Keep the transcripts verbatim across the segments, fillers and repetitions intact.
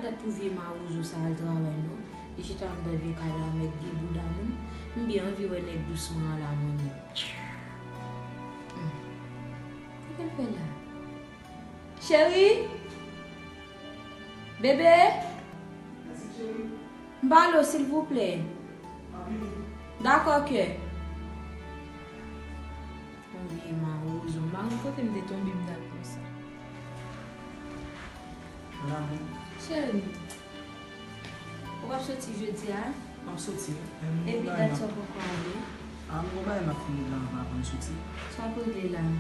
Dat pou vye mawozo sa al travay non. Li chita anndan vye kay la, mèt vye bouda moun. M byen anvi wè nèg dousman an la mwen menm. Hmm. Sa ke l fè la? Cheri? Bebe? M pale w silvouplè. Dakò kè. Yon vye mawozo. M pa konn kote m te tonbe m t al konsa. Mon amour. Cheri, ou p ap soti jodi a? M ap soti, men m gon bagay m ap... Epi dat sa w poko ale? A, m gon bagay m ap fini la anvan m soti. Sa w ap regle la? M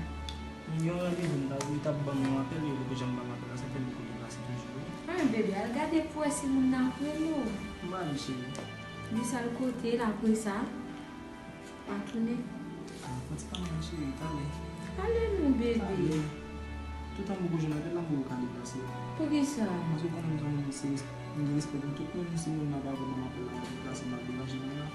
gen yon randevou m ta di, li t ap ban m yon apèl, li poko janm ban m apèl la, sa fè m poko deplase toujou. An, bebe, al gade pou wè si moun nan ap rele w. M ale, cheri. Di sa l kote l apre sa. Pa tounen. A, pati pa mal, cheri, talè. Talè non, bebe. Talè. Toutan m poko jwenn apèl la, m poko ka deplase. Poukisa? Paske w konnen m se yon moun serye, m gen respè pou tout moun, si moun nan pa vle ban m apèl la, m deplase, m al degaje m la.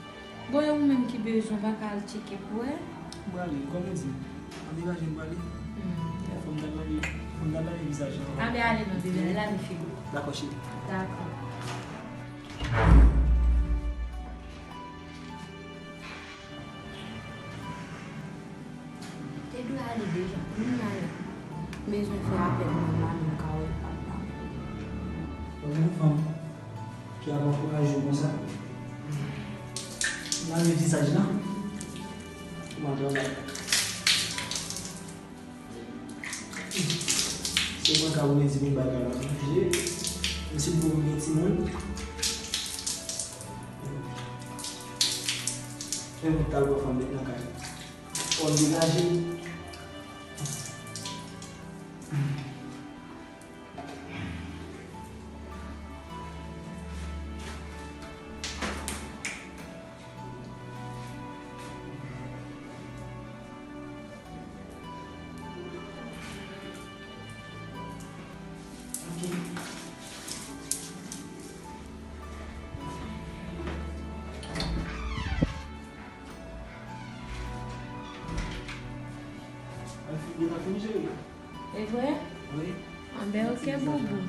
Bon, e ou menm ki bezwen, w pa ka al tcheke pou wè? M prale, kòm ou di, m ap degaje, m prale. Hmm. Fò m t al lave, fò m t al lave vizaj lan. A, men ale non, bebe, al lave figi w. Dakò, cheri. Dakò. Te dwe ale deja. Kounye a la, m bezwen fè apèl moun la, men m ka wè l pa t la. Yon fanm ki ap ankouraje w konsa. Lave vizaj lan. Kòman travay? Se mwen k ap redi pou bagay la. Oblije. Mwen se pou gen timoun. Fè mwen t al wè fanm met nan kay. Fò m degaje. Al fini, al fini, cheri. E vre? Wi. Anben, oke, boubou.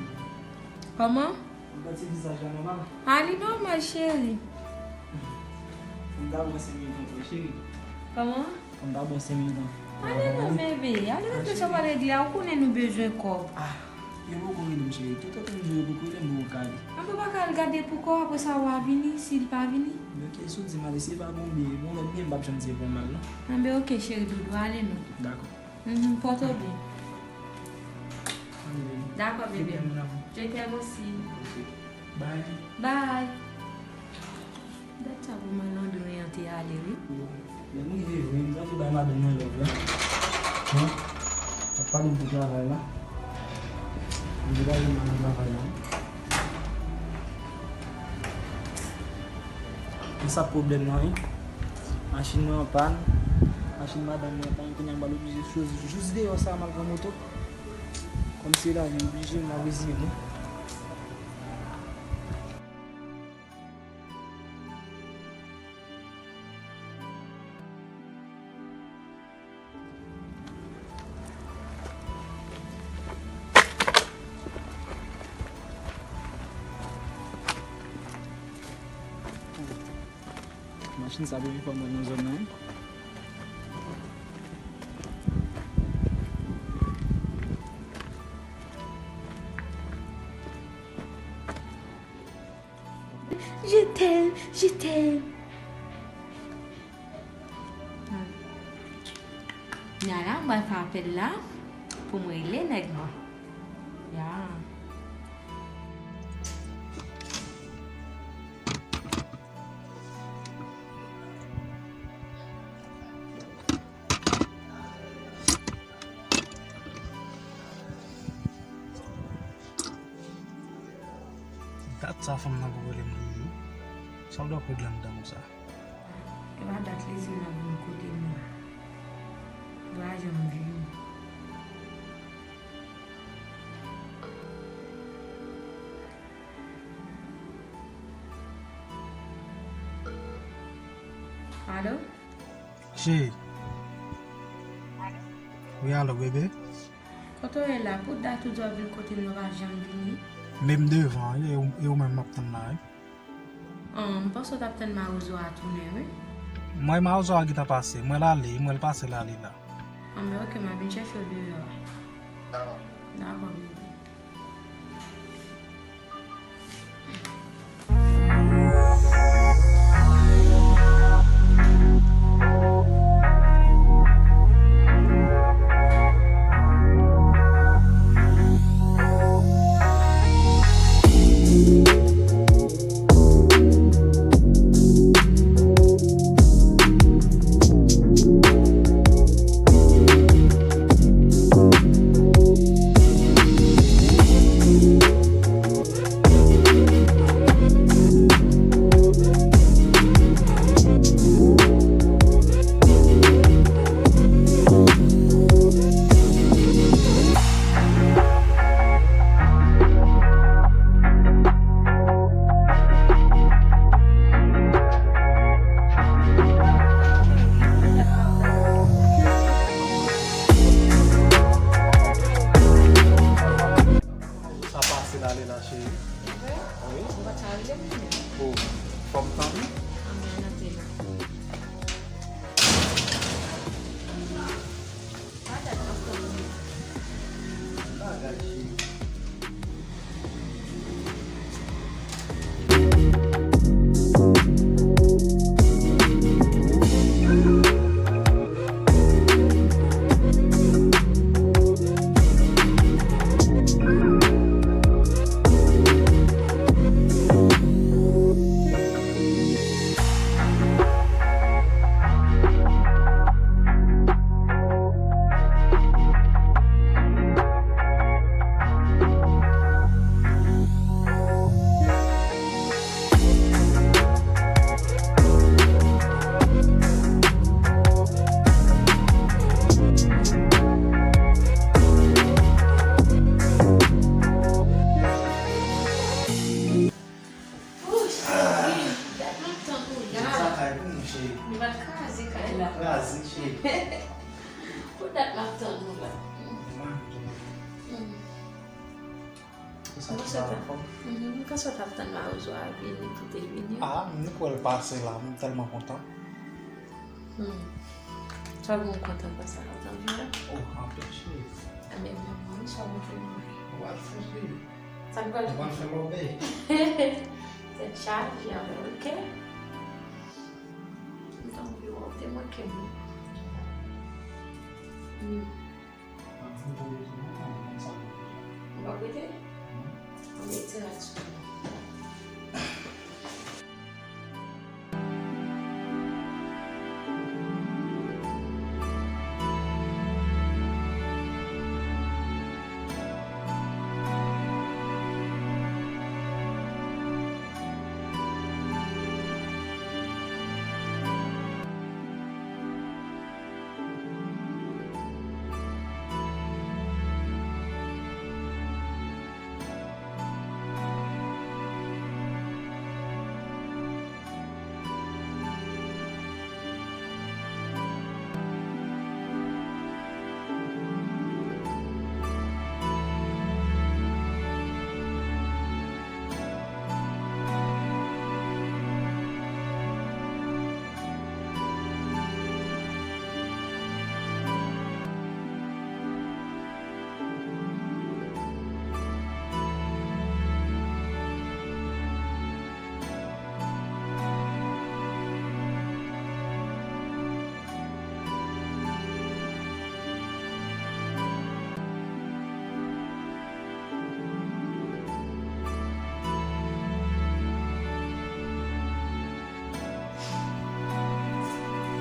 Kòman? Ou santi vizaj la nòmal? A, li nòmal, cheri. Fò m ta pran senk minit ankò, cheri. Kòman? Fò m ta pran senk minit ankò. Ale non, bebe. Ale rete sa w pral regle a. Ou konnen nou bezwen kòb. A, yo poko rele m, cheri. Toutotan m di yo poko rele m, m poko ka ale. Anben, ou pa ka al gade pou kò w, apre sa w a vini, si l pa vini. Men oke, si w di m ale, si l pa bon, byen, bon, lòt byen, m p ap janm di yo pou m al, non. Anben, oke, cheri doudou, ale non. Dakò. Mhm, pòte w byen. Dakò, bebe. Je t'aime aussi. Ok. Bye. Bye. Dat sa pou malandren an te ale, wi. Lè m rive vre, m santi bay madanm nan love la. Bon, m ap pale m pou travay la. M degaje m al nan travay la. E sa pwoblèm nan, wi. Machin mwen an pàn, machin madanm mwen an pàn, kounye a m pral oblije soti jis deyò sa m al pran moto. Kòm se lavi oblije, m ap reziye m, wi. Machin sa premye fwa m wè nan zòn nan, wi. Je t'aime, je t'aime. Kounye a la, m pral fè apèl la pou m rele nèg mwen. Ya. Dat sa fanm nan poko rele m toujou. Sa l dwe ap regle anndan konsa? E pa dat li se nan vin kote m nan. Vwazen m vini. Alo? Cheri. Wi, alo, bebe? Kote w ye la? Pou dat ou di w ap vin kote m nan, w pa janm vini? Men m devan, e ou, e ou menm m ap tann la, wi. An, m panse w t ap tann mawozo a tounen, wi. M wè mawozo a gentan pase. M wè l ale, m wè l pase l ale la. Anben, oke, m a vin chèche w deyò a. Dakò. Dakò, bebe. Sa pase l ale la, cheri. Wi. Ou pa ta rele m menm. Oh, fò m tande. Anben, antre la. Bagay, cheri. Wouch, cheri, dat m ap tann ou la. Sa kay pou nou, cheri. Nou pral kraze kay la. Kraze, cheri. Pou dat m ap tann ou la. Mwen, tou. Mm. Sa ki pa anfòm? Mhm, m panse w t ap tann mawozo a vini pou te vini. Ah, m kwè l pase la, m tèlman kontan. Hmm. Sa bon kontan konsa, w t ap jwe? Oh, anpil cheri. Enben, mwen, mwen, sa bon pou mwen. Ou al fè cheri. Sa k pral fè? Ou pral fè lòbèy. Tèt chaje avè w, oke? M t anvi wè w, te manke m. Hmm. Ou p ap rete? Ann mete la sou.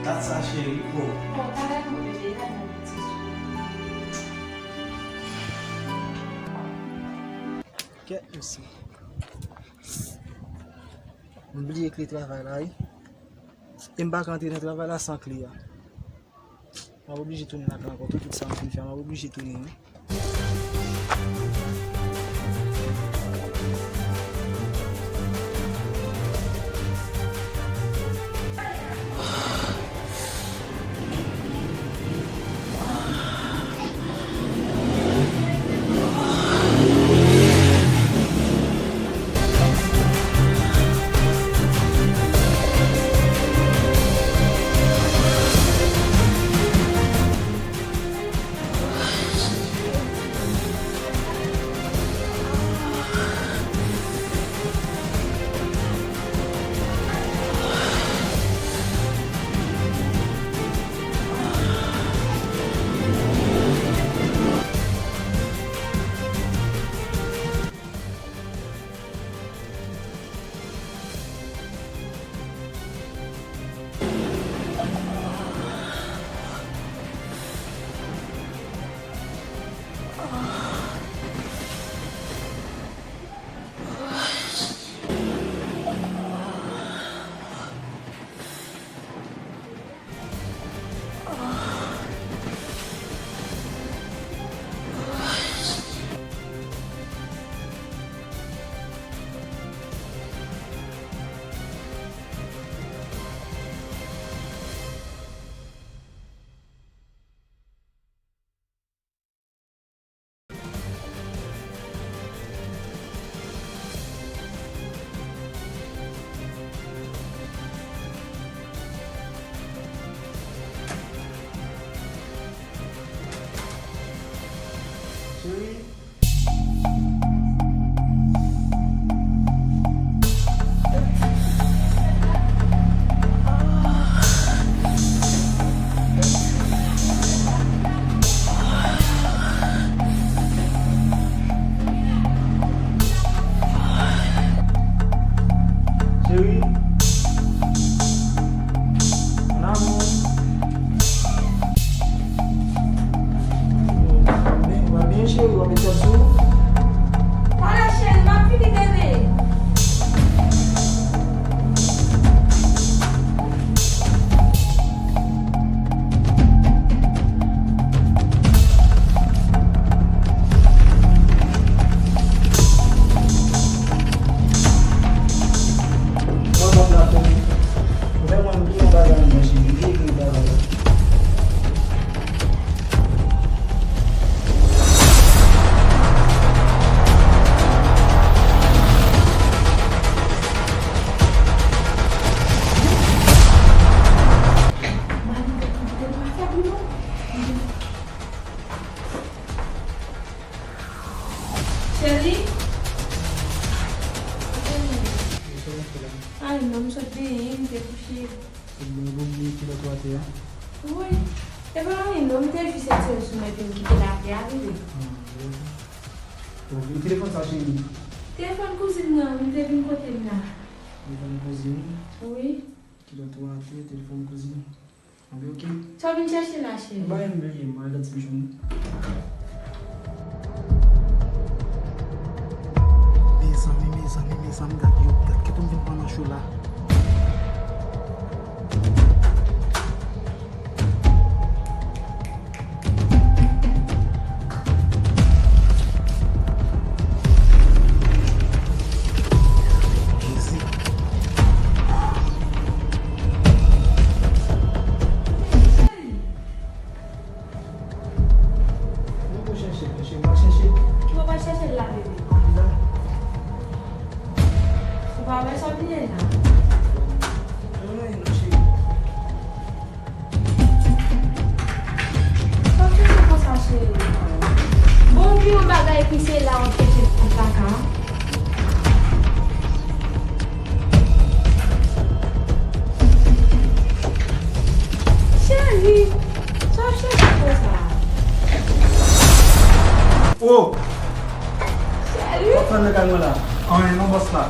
Dat sa, cheri, oh. Bon, pa gade mwen, bebe, gade mwen, pitit. Kèt mesye. M bliye kle travay la, wi. E m pa ka antre nan travay la san kle a. M ap oblije tounen lakay ankò tou, tout sa m fin fè a, m ap oblije tounen, wi. Cheri. Mon amour. Ou va byen, cheri? W ap met kòd sou ou? Talè, cheri, m ap vini, bebe. Mwen p ap la pou ou. Ou fè mwen bliye yon bagay, mwen, cheri. Bliye yon bagay. Cheri? Ay non, m sot benyen, m te kouche. Se bon, bon, men kilòt ou atè a? Wi. E pa anyen non, m te jis etire l sou mwen epi m kite l atè a, bebe. Ah, bon. Bon, e telefòn sa, cheri? Telefòn kouzin nan, m te vin kote l la. Telefòn kouzin? Wi. Kilòt ou atè, telefòn kouzin. Anben, oke. Sa w vin chèche la, cheri? Anben, m bliye, m al gad si m jwenn. Mezanmi, mezanmi, mezanmi, gad yo, gad ki pou m vin pran nan cho la. Jezi. Mwen pou chèche, chèche, m pa chèche. Ki w pa chèche la, bebe? Ann la. Ou pa wè sa w bliye la? Non, non, non, cheri. Sa w chèche konsa, cheri? Bon, ou gen yon bagay ki se la w ap chèche pou traka. Cheri, sa w ap chèche konsa? Oh! Cheri! Sa w ap fè nan kay mwen la? Anyen non, bòs la.